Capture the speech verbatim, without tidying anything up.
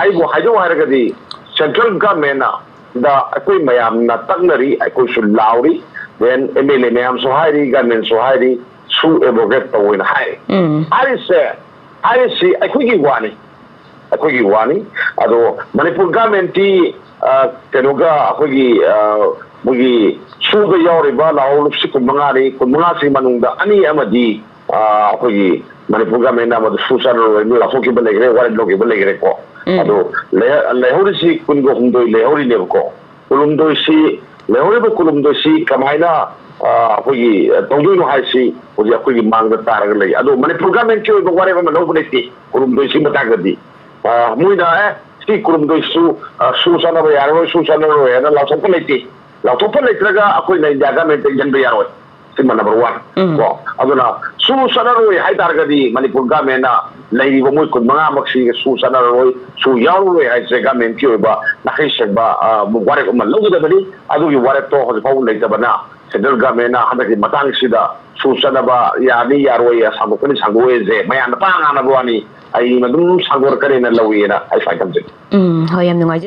ꯑꯩꯕꯨ ꯍꯥꯏꯗꯧ ꯍꯥꯏꯔꯒꯗꯤ, central government ꯗ ꯑꯩꯈꯣꯏ ꯃꯌꯥꯝꯅ ꯇꯛꯅꯔꯤ, ꯑꯩꯈꯣꯏꯁꯨ ꯂꯥꯎꯔꯤ, then M L A ꯃꯌꯥꯝꯁꯨ ꯍꯥꯏꯔꯤ, government ꯁꯨ ꯍꯥꯏꯔꯤ, ꯁꯨ abrogate ꯇꯧꯑꯣꯅ ꯍꯥꯏꯔꯤ꯫ ꯎꯝ꯫ ꯍꯥꯏꯔꯤꯁꯦ, ꯍꯥꯏꯔꯤꯁꯤ ꯑꯩꯈꯣꯏꯒꯤ ꯋꯥꯅꯤ, ꯑꯩꯈꯣꯏꯒꯤ ꯋꯥꯅꯤ꯫ ꯑꯗꯣ ꯃꯅꯤꯄꯨꯔ government ꯇꯤ, ꯑ, ꯀꯩꯅꯣꯒ ꯑꯩꯈꯣꯏꯒꯤ, ꯑ, ꯃꯣꯏꯒꯤ ꯁꯨꯗ ꯌꯥꯎꯔꯤꯕ ꯂꯥꯎꯍꯧ ꯂꯨꯞꯁꯤ ꯀꯨꯟꯃꯉꯥꯅꯤ, ꯀꯨꯟꯃꯉꯥꯁꯤ ꯃꯅꯨꯡꯗ ꯑꯅꯤ ꯑꯃꯗꯤ, ꯑ, ꯑꯩꯈꯣꯏꯒꯤ ꯃꯅꯤꯄꯨꯔ government ꯅ ꯃꯗꯨ ꯁꯨ ꯆꯠꯅꯔꯣꯏ, ꯃꯤ ꯂꯥꯎꯊꯣꯛꯈꯤꯕ ꯂꯩꯈ꯭ꯔꯦ, ꯋꯥꯔꯦꯞ ꯂꯧꯈꯤꯕ ꯂꯩꯈ꯭ꯔꯦꯀꯣ꯫ ꯎꯝ꯫ ꯑꯗꯣ ꯂꯩꯍ-, ꯂꯩꯍꯧꯔꯤꯁꯤ ꯀꯨꯟꯒ ꯍꯨꯝꯗꯣꯏ ꯂꯩꯍꯧꯔꯤꯅꯦꯕꯀꯣ꯫ ꯀꯨꯟꯍꯨꯝꯗꯣꯏꯁꯤ, ꯂꯩꯍꯧꯔꯤꯕ ꯀꯨꯟꯍꯨꯝꯗꯣꯏꯁꯤ ꯀꯃꯥꯏꯅ, ꯑ, ꯑꯩꯈꯣꯏꯒꯤ, ꯑ, ꯇꯧꯗꯣꯏꯅꯣ ꯍꯥꯏꯁꯤ ꯍꯧꯖꯤꯛ ꯑꯩꯈꯣꯏꯒꯤ ꯃꯥꯡꯗ ꯇꯥꯔꯒ ꯂꯩ꯫ ꯑꯗꯣ ꯃꯅꯤꯄꯨꯔ government ꯀꯤ ꯑꯣꯏꯕ ꯋꯥꯔꯦꯞ ꯑꯃ ꯂꯧꯕ ꯂꯩꯇꯦ ꯀꯨꯟꯍꯨꯝꯗꯣꯏꯁꯤ ꯃꯇꯥꯡꯗꯗꯤ꯫ ꯑ, ꯃꯣꯏꯅ, "ꯑꯦ, ꯁꯤ ꯀꯨꯟꯍꯨꯝꯗꯣꯏꯁꯨ, ꯑ, ꯁꯨ ꯆꯠꯅꯕ ꯌꯥꯔꯔꯣꯏ, ꯁꯨ ꯆꯠꯅꯔꯣꯏ" ꯍꯥꯏꯅ ꯂꯥꯎꯊꯣꯛꯄ ꯂꯩꯇꯦ꯫ ꯂꯥꯎꯊꯣꯛꯄ ꯂꯩꯇ꯭ꯔꯒ ꯑꯩꯈꯣꯏꯅ ꯏꯟꯗꯤꯌꯥ government ꯇ ꯏꯟꯍꯟꯕ ꯌꯥꯔꯣꯏ꯫ ꯁꯤꯃ number one꯫ ꯎꯝ꯫ ꯀꯣ, ꯑꯗꯨꯅ ꯁꯨ ꯆꯠꯅꯔꯣꯏ ꯍꯥꯏ ꯇꯥꯔꯒꯗꯤ ꯃꯅꯤꯄꯨꯔ government ꯅ ꯂꯩꯔꯤꯕ ꯃꯣꯏ ꯀꯨꯟꯃꯉꯥꯃꯛꯁꯤ ꯁꯨ ꯆꯠꯅꯔꯔꯣꯏ, ꯁꯨ ꯌꯥꯎꯔꯔꯣꯏ ꯍꯥꯏꯁꯦ government ꯀꯤ ꯑꯣꯏꯕ ꯅꯥꯈꯩ ꯁꯦꯡꯕ, ꯑ, ꯋꯥꯔꯦꯞ ꯑꯃ ꯂꯧꯒꯗꯕꯅꯤ꯫ ꯑꯗꯨꯒꯤ ꯋꯥꯔꯦꯞꯇꯣ ꯍꯧꯖꯤꯛ ꯐꯥꯎꯕ ꯂꯩꯇꯕꯅ central government ꯅ ꯍꯟꯗꯛꯀꯤ ꯃꯇꯥꯡꯁꯤꯗ ꯁꯨ ꯆꯠꯅꯕ ꯌꯥꯅꯤ ꯌꯥꯔꯣꯏ, ꯁꯥꯡꯗꯣꯛꯀꯅꯤ ꯁꯥꯡꯗꯣꯛꯑꯣꯏꯁꯦ ꯃꯌꯥꯝꯅ ꯄꯥ ꯉꯥꯡꯅꯕ ꯋꯥꯅꯤ, ꯑꯩꯅ ꯑꯗꯨꯝ ꯁꯥꯡꯗꯣꯔꯛꯀꯅꯤꯅ ꯂꯧꯏꯅ ꯑꯩ ꯁꯨꯃꯥꯏꯅ ꯊꯝꯖꯒꯦ꯫ ꯎꯝ, ꯍꯣꯏ, ꯌꯥꯝ ꯅꯨꯡꯉꯥꯏꯖꯔꯦ꯫